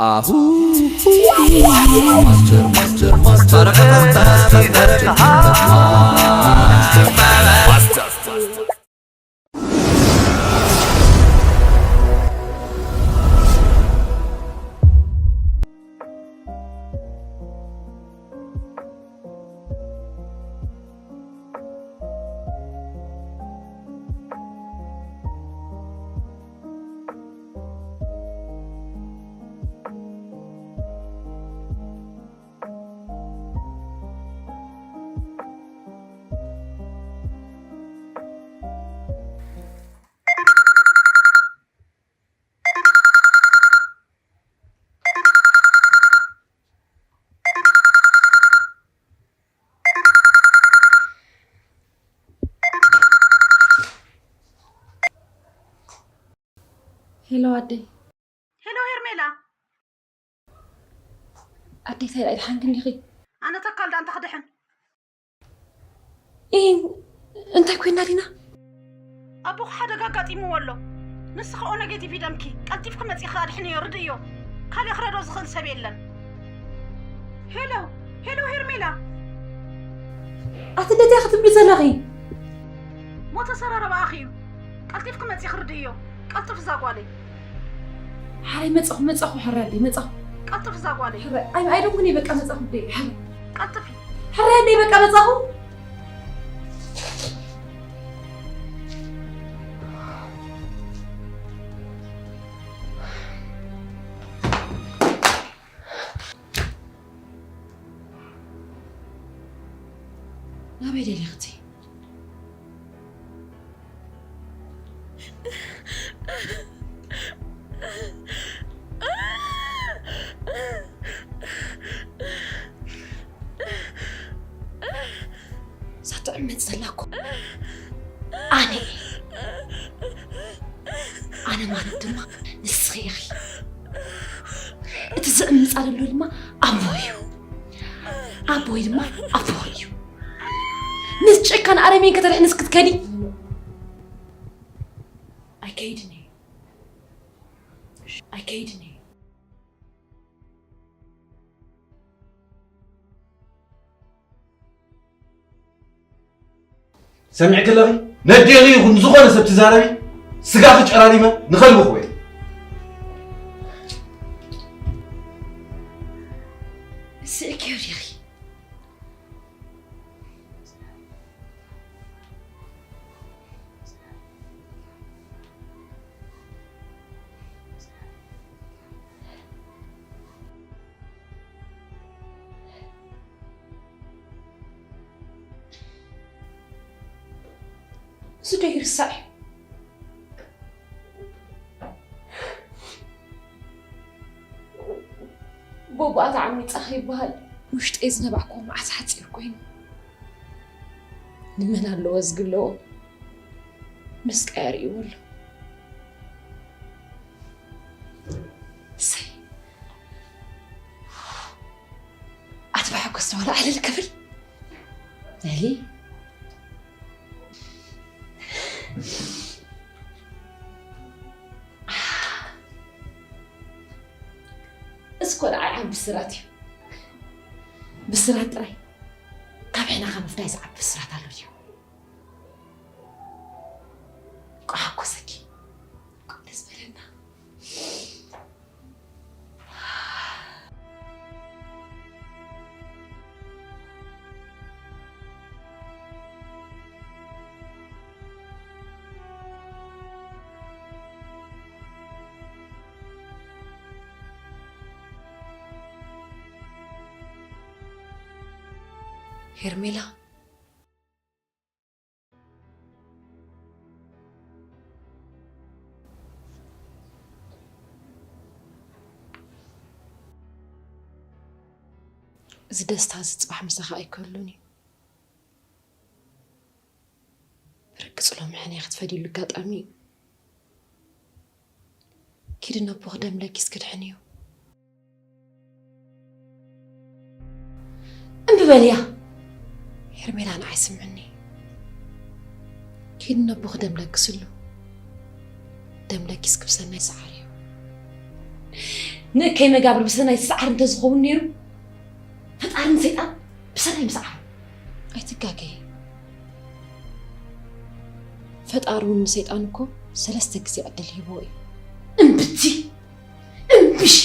ኣሁ ማስተር ማስተር ማስተር ማስተር ሄሎ ኣደይ። ሄሎ ሄርሜላ። ኣደይ፣ እንታይ ደኣ ድሓን ክንዲኺ? ኣነ ተካል ደኣ እንታ ክድሕን? እ እንታይ ኮይና ዲና? ኣቦኺ ሓደጋ ኣጋጢምዎ ኣሎ። ንስኺ ኦ ኔጌቲቭ ደምኪ፣ ቀልጢፍኪ መጺኺ ኣድሕንዮ፣ ርድእዮ። ካልእ ክረድኦ ዝኽእል ሰብ የለን። ሄሎ ሄሎ ሄርሜላ። ኣቲ እንታይ ክትብሊ ዘለኺ? ሞተ ሰራረባኣኺ እዩ። ቀልጢፍኪ መጺኺ ርድእዮ። ቀልጥፍ እዛ ጓለይ። ሓረይ መጻኹ፣ መጻኹ፣ ሕራይ ኣደይ መጻኹ። ቀልጥፍ እዛ ጓለይ። ሕራይ፣ ኣይ፣ ኣይደንጉን እየ፣ በቃ መጻኹ ኣደይ፣ ሕራይ። ቀልጥፊ። ሕራይ ኣደይ በቃ መጻኹ። ናበይ ደሊኽቲ? እዛ ትዕመጽ ዘላ እኮ ኣነ እየ። ኣነ ማለት ድማ ንስኺ ኢኺ። እቲ ዝዕምጻ ዘሎ ድማ ኣቦይ እዩ። ኣቦይ ድማ ኣቦይ እዩ። ምስ ጨካን ኣረሜን ከተድሕንስ ክትከዲ? ኣይከይድን እየ። ኣይከይድን እየ። ሰሚዕኪ ኣለኺ? ነዴኺ ይኹን ዝኾነ ሰብ ትዛረቢ፣ ስጋኺ ጨራሪመ ንኸልቢ ክበይ። ስእኪዮ ዲኺ? እሱ ዶ ይርሳዕ እዩ? ቦቦኣ ተዓሚጻ ከይበሃል ውሽጠይ ዝነባዕክዎ መዓስ ሓጺር ኮይኑ። ንመን ኣለዎ ዝግለዎ? ምስቃ የርእይዎ ኣሎ። እሰይ። ኣቲ ብሓጎስ ተዋላ ዕልል ክብል። በሊ። እስኮ ደኣ ዓቢ ብስራት እዩ። ብስራት ጥራይ ካብ ሕናኻ ምፍዳይ ዝዓቢ ብስራት ኣሎ ድዩ? እንቋዕ ሓጎሰኪ። እንቋዕ ደስ በለና። ሄርሜላ፣ እዚ ደስታ እዚ ጽባሕ ምሳኻ ኣይክህሉን እዩ። ብርግጽ ሎሚ ሕነ ክትፈድይሉ ኣጋጣሚ እዩ። ኪዲ ነቦኺ ደም ለጊስ ክድሕን እዩ። እምቢ በልያ። ሄርሜላ ንዓይ ስምዕኒ። ኪዲ ነቦኺ ደም ለግስሉ። ደም ለጊስ ክብሰናይ ሰዓር እዩ። ንእከይ መጋብር ብሰናይ ዝሰዓር እንተዝኸውን ነይሩ፣ ፈጣርን ሰይጣን ብሰናይ ምሰዓሩ። ኣይትጋገይ። ፈጣሪ እውን ንሰይጣን እኮ ሰለስተ ግዜ ዕድል ሂብዎ እዩ። እምብቲ! እምብሽ!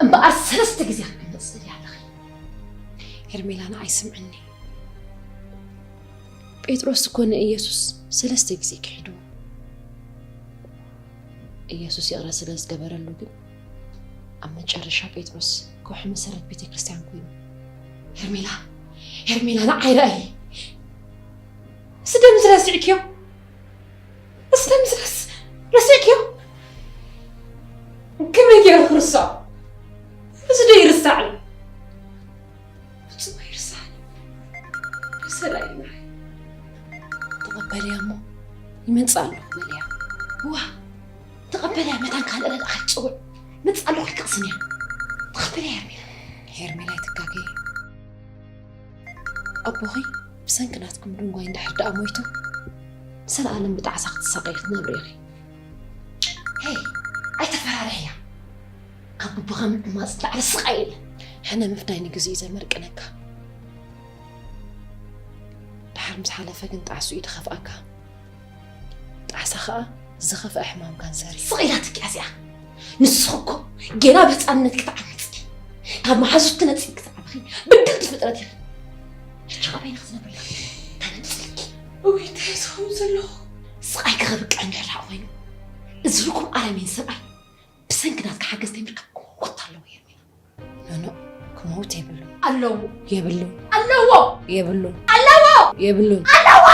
እምበኣር ሰለስተ ግዜ ክትመጽእ ኣለኺ። ሄርሜላ፣ ንዓይ ስምዕኒ። ጴጥሮስ እኮ ንኢየሱስ ሰለስተ ግዜ ክሒድዎ። ኢየሱስ ይቕረ ስለ ዝገበረሉ ግን፣ ኣብ መጨረሻ ጴጥሮስ ከውሒ መሰረት ቤተ ክርስቲያን ኮይኑ። ሄርሜላ፣ ሄርሜላ፣ ንዓይ ረኣዪ። ስደምስ ረሲዕክዮ? ስደምስ ረስ-፣ ረሲዕክዮ? ከመይ ገይረ ክርስዖ? እዚ ዶ ይርሳዕ እዩ? ፍጹም ኣይርሳዕን እዩ። ሰላም እዩ ንዓይ። ተቐበልያ እሞ ይመጽእ ኣለኹ በልያ። እዋ፣ ተቐበልያ፣ መታን ካልእ ረድኣ ክትጽውዕ። መጽእ ኣለኹ ክትቅስን እያ። ተቐበልያ ሄርሜላ። ሄርሜላ ኣይትጋገይ። ኣቦኺ ብሰንኪ ናትኩም ድንጓይ እንድሕር ደኣ ሞይቱ፣ ንሰለኣለም ብጣዕሳ ክትሳቐዪ ክትነብሪ ኢኺ። ሄይ፣ ኣይተፈራርሕያ። ካብ ግቡኻ ምዕማጽ ላዕሊ ስቓይ የለን። ሕነ ምፍዳይ ንግዜኡ እዩ ዘመርቅነካ። ደሓር ምስ ሓለፈ ግን ጣዕሱ እዩ ዝኸፍኣካ። ጣዕሳ ኸኣ ዝኸፍኣ ሕማም ካንሰር እዩ። ስቕ ኢላ ትኪ እዚኣ። ንስኺ እኮ ጌና ብህጻንነትኪ ተዓሚጽኪ፣ ካብ መሓዙትኪ ነጺግኪ ዝዓበኺ ብድልቲ ፍጥረት ኢኺ። ሕጂ ኸኣ በይንኺ ክትነብሪ ኣለኪ። ተነጽልኪ። እውይ፣ እንታይ ዝኸውን ዘለኹ? ስቓይኪ ከብቅዕ እንድሕር ደኣ ኮይኑ፣ እዚ ርጉም ኣረሜን ሰብኣይ ብሰንኪ ናትኪ ሓገዝ ዘይምርካብ ክመውት ኣለዎ፣ ሄርሜላ። ኖኖ፣ ክመውት የብሉን። ኣለዎ። የብሉን። ኣለዎ። የብሉን። ኣለዎ። የብሉን። ኣለዎ።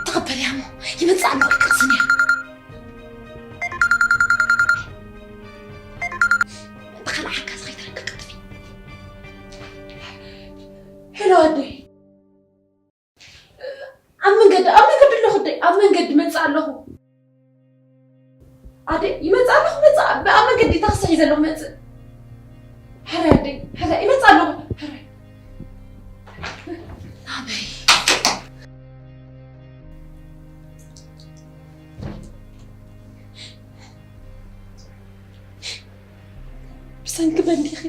ተቐበልያ እሞ ይመጽእ ኣለዎ፣ ይቅስን እያ። ምእንቲ ካልእ ሓጋዚ ከይትረክብ ቅልጥፊ። ሄሎ ኣደይ። ኣብ መንገዲ፣ ኣብ መንገዲ ኣለኹ ኣደይ፣ ኣብ መንገዲ መጽእ ኣለኹ። ኣደይ፣ ይመጽእ ኣለኹ፣ መጽእ፣ ኣብ መንገዲ ታክሲ ሒዘ ኣለኹ፣ መጽእ። ሕራይ ኣደይ፣ ሕራይ፣ ይመጽእ ኣለኹ፣ ሕራይ። ኣበይ? ብሰንኪ መን ዲኺ?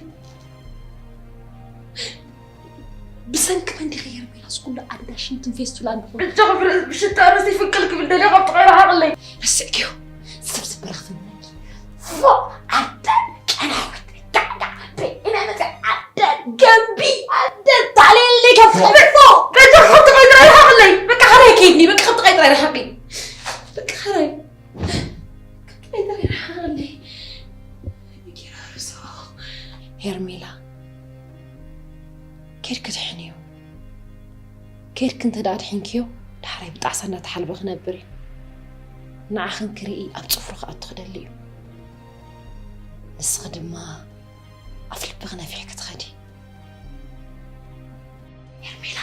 ብሰንኪ መን ዲኺ ሄርሜላ፣ እዚ ኩሉ ኣደዳ ሽንትን ፌስቱላን ዲኹ? ብቻ ክፍረ-፣ ብሽታ ርእሲ ፍቅል ክብል ደልየ ካብ ጥቓይ ረሓቕለይ። ረሲዕክዮ? ሰብ ዝበረኽ ትምነኪ። ፎ፣ ኣደ፣ ጨናውት፣ ዳዕዳ፣ በይነ መፀ፣ ኣደ፣ ገንቢ፣ ኣደ፣ ታሌሊ፣ ካብ ጥቓይ ፎ። በቃ ካብ ጥቓይ ጥራይ ረሓቕለይ። በቃ ከራይ ከይድኒ፣ በቃ ካብ ጥቓይ ጥራይ ረሓቕለይ። በቃ ከራይ። ካብ ጥቓይ ጥራይ ረሓቕለይ። ሄርሜላ፣ ኬድኪ ድሕንዮ። ኬድኪ እንተ ደኣ ድሒንክዮ፣ ዳሕራይ ብጣዕሳ እናተሓልበ ክነብር እዩ። ንዓኽን ክርኢ ኣብ ጽፍሩ ክኣቱ ክደሊ እዩ። ንስኺ ድማ ኣፍ ልብኺ ነፊሕኪ ትኸዲ። ሄርሜላ፣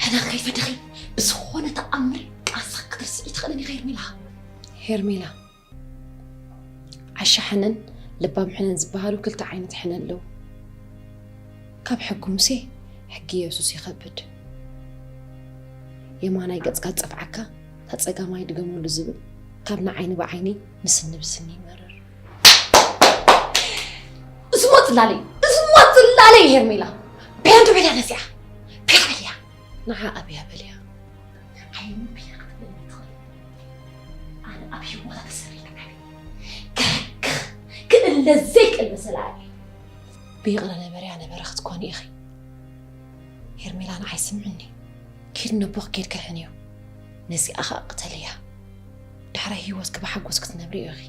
ሕነ ከይፈደኺ ብዝኾነ ተኣምር ቃልስኺ ክትርስዒ ትኽእልን ኢኺ ሄርሜላ። ሄርሜላ፣ ዓሻ ሕነን ለባም ሕነን ዝበሃሉ ክልተ ዓይነት ሕነ ኣለዉ። ካብ ሕጊ ሙሴ ሕጊ የሱስ ይኸብድ። የማናይ ገጽካ ዝጸፍዓካ፣ እታ ጸጋማይ ድገመሉ ዝብል፣ ካብ ንዓይኒ ብዓይኒ ንስኒ ብስኒ ይመርር። እዚ ሞ ጽላለይ፣ እዚ ሞ ጽላለይ ሄርሜላ። በያን ትውዕል እያ ነዚኣ። በያ በልያ። ንዓ ኣብያ በልያ። ዓይኒ በያ ክትብለኒ ትኽእል። ኣነ ኣብ ህይወታ ተሰሪዐ ክረክኽ ክእለ ዘይክእል መሰላ እየ። ብይቕረ ነበርያ ነበረ ክትኮኒ ኢኺ። ሄርሜላ ንዓይ ስምዕኒ። ኪድ ነቦኽ ኬድ ከልሕንዮ። ነዚኣ ኸኣ ቅተልያ። ዳሕራይ ህይወትኪ ብሓጎስ ክትነብሪ ኢኺ።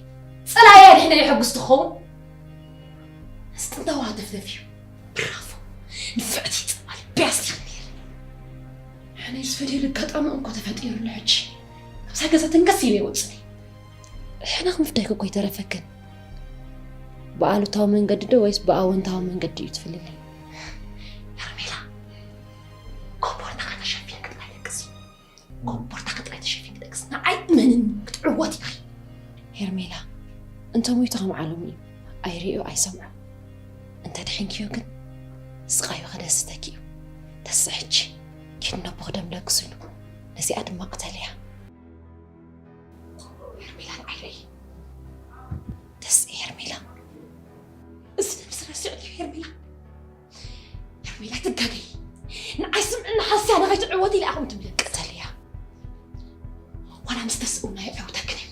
ጸላእያ ድሕነይ ሕጉስ ትኸውን። እዚ ጥንታዊ ሃተፍተፍ እዩ። ብራቮ። ንፍዕቲ ጸማል ቢያስ ትኽኒር። ሕነይ ዝፈድየሉ ኣጋጣሚ እንኮ ተፈጢሩሉ ሕጂ። ካብዛ ገዛ ተንከስ ኢለ ይወጽእ። ሕነኽ ምፍዳይኪ እኮ ይተረፈክን። ብኣሉታዊ መንገዲ ዶ ወይስ ብኣወንታዊ መንገዲ እዩ ትፍልልይ? ሄርሜላ፣ ኮቦርታ ከተሸፊን ክትናይ ደቅሲ። ኮቦርታ ክትናይ ተሸፊን ክደቅስ ንዓይ እመንን ክትዕወት ኢኺ። ሄርሜላ፣ እንተ ሞይቱ ከም ዓለሙ እዩ። ኣይርእዮ ኣይሰምዖ። እንተ ድሒንክዮ ግን ስቓዩ ከደስተኪ እዩ። ተስሒ ሕጂ ኪድ ነቦ ክደም ለግስሉ። ነዚኣ ድማ ቅተልያ። ሄርሜላ ንዓይ ርእይ። ኢለ ኣኹም ትብለ ቅተልያ። ዋላ ምስ ተስኡ ናይ ዕውተክን እዩ።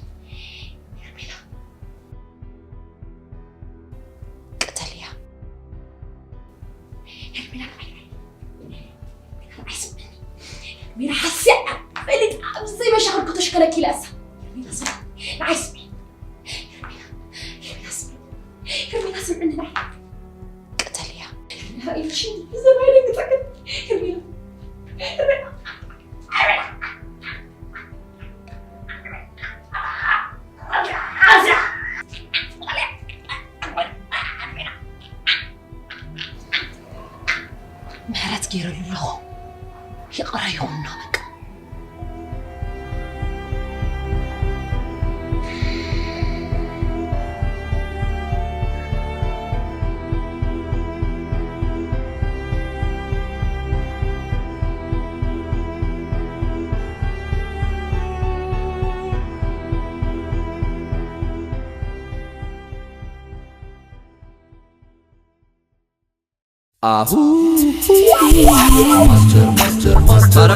ሄርሜላ። ቅተልያ። ሄርሜላ፣ ንዓይ፣ ንዓይ ስምዕኒ። ሄርሜላ፣ ሓስያ ፈሊጥ ኣብ ዘይመሻኽል ክተሽከለኪ ኢላ እሳ። ሄርሜላ፣ ስምዕኒ። ንዓይ ስምዕኒ። ሄርሜላ፣ ሄርሜላ፣ ስምዕኒ። ሄርሜላ፣ ስምዕኒ፣ ንዓይ። ቅተልያ። ሄርሜላ፣ ኢልሽ፣ ብዘማይ ደንግጸክን። ሄርሜላ። ሄርሜላ። ምሕረት ገይረሉ ኣለኹ። ይቕረ ይኹንና በቃ። ኣሁ ማስተር ማስተር ማስተር